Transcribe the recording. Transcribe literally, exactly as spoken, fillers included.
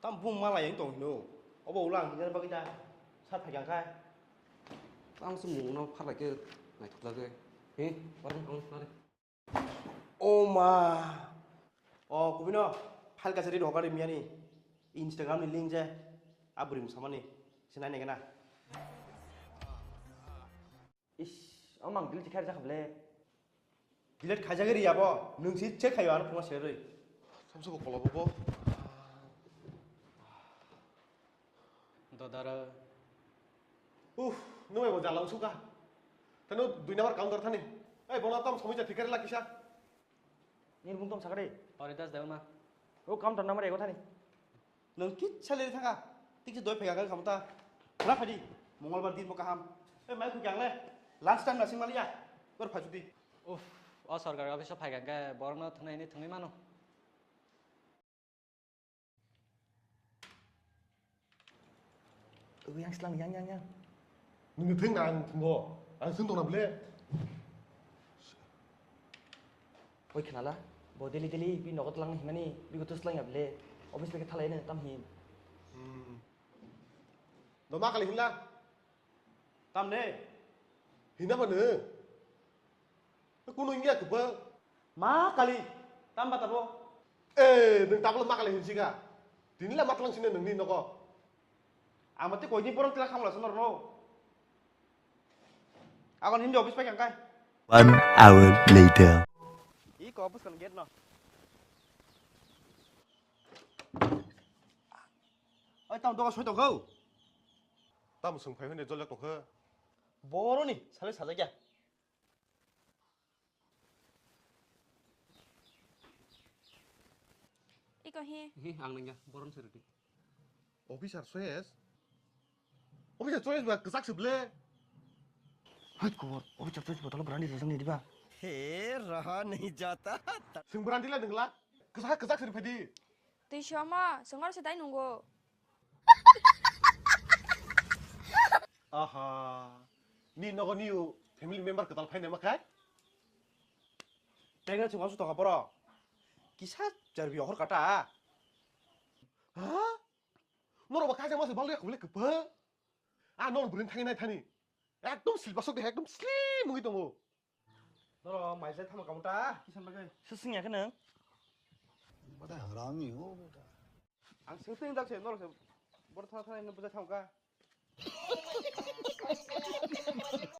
Tam bung mala yang tong hino. Obo ulang hinjar bagwi da. Sar phai kang khai. Tang sumung no phalai ke naithok lage. He, barang tong sare. O ma. O kubino file kachari rohor ri miyani. Instagram ni link je. Abrim samani. Sinai ne gana. Ish, o mang delete khair jakha ble. Delete khaijagwi riya bo, nwng se check khaio ano phungo serwi. Samsoko kolabo bo. Dodara. Uff, nwng bai bo jala wngsuka. Tano dui number counter thani. Ei, bono tam somoi ja thikari la kisa. Nini bung tom sakari. Haridas Debbarma. O counter number ego thani. Nwng kisa leri thangkha, tikse doi phaiga khamta. Ra phadi, Mongolbar din bo kaham. Ei, mai khukyang le, lunch time nasing maliya, bar phajudi. Uff, o sorkar office o phaiga khe borokno thwngnai hinwi thwngwi mano. Ui, yang slang, yang, yang, yang. Nini thwng na ang thwngo, ang thwng tongna ble. Oi khnala, bo daily daily bi nogo twlang himani, bi goto swlangya ble, office bai khe thalai no tam hin. Hmm. No ma kali hinla? Tam ne? Hinna mano? Kunu wngya kwbang. Ma kali, tam ba tabo? Eh, nwng tablo ma kali hinsiga. Tinila matlang sine nwngni nogo. Ang mate koini borok tila khamla sonor no. Agon hindi office pai kangkai. One hour later. Iko office kan gate no. Oi, tam doga soi tongkho. Tam swng phai hwnde jol jak tongkho. Boroni sale sajak ya. Iko hi. Hi, ang nangya, boron sirdi. Officer Soyes? Officer Soyes ba kwchak se ble. Hai kor, officer Soyes botolo brandi rajang ni diba? He, raha nahi jata. Sing brandi la dengla. Kwchak, kwchak sir phedi. Tei soma, songar se dai nungo. Aha. Ni nogo ni family member kwtal phainai ma khai? Pregnant se wansuk tongkha borok. Kisa charbi ohor kata. Ha? Norok ba kajak masa balya khule kwpha. A non burin thangwi nai thani. Ekdom silpa sok de ekdom slim wngwi tongo. Norok maisa thama kamu ta kisan bagwi. Sising ya khe nang. Bada harami ho beta. Ang sing sing dak se norok se bor thana thana ino buja thangka.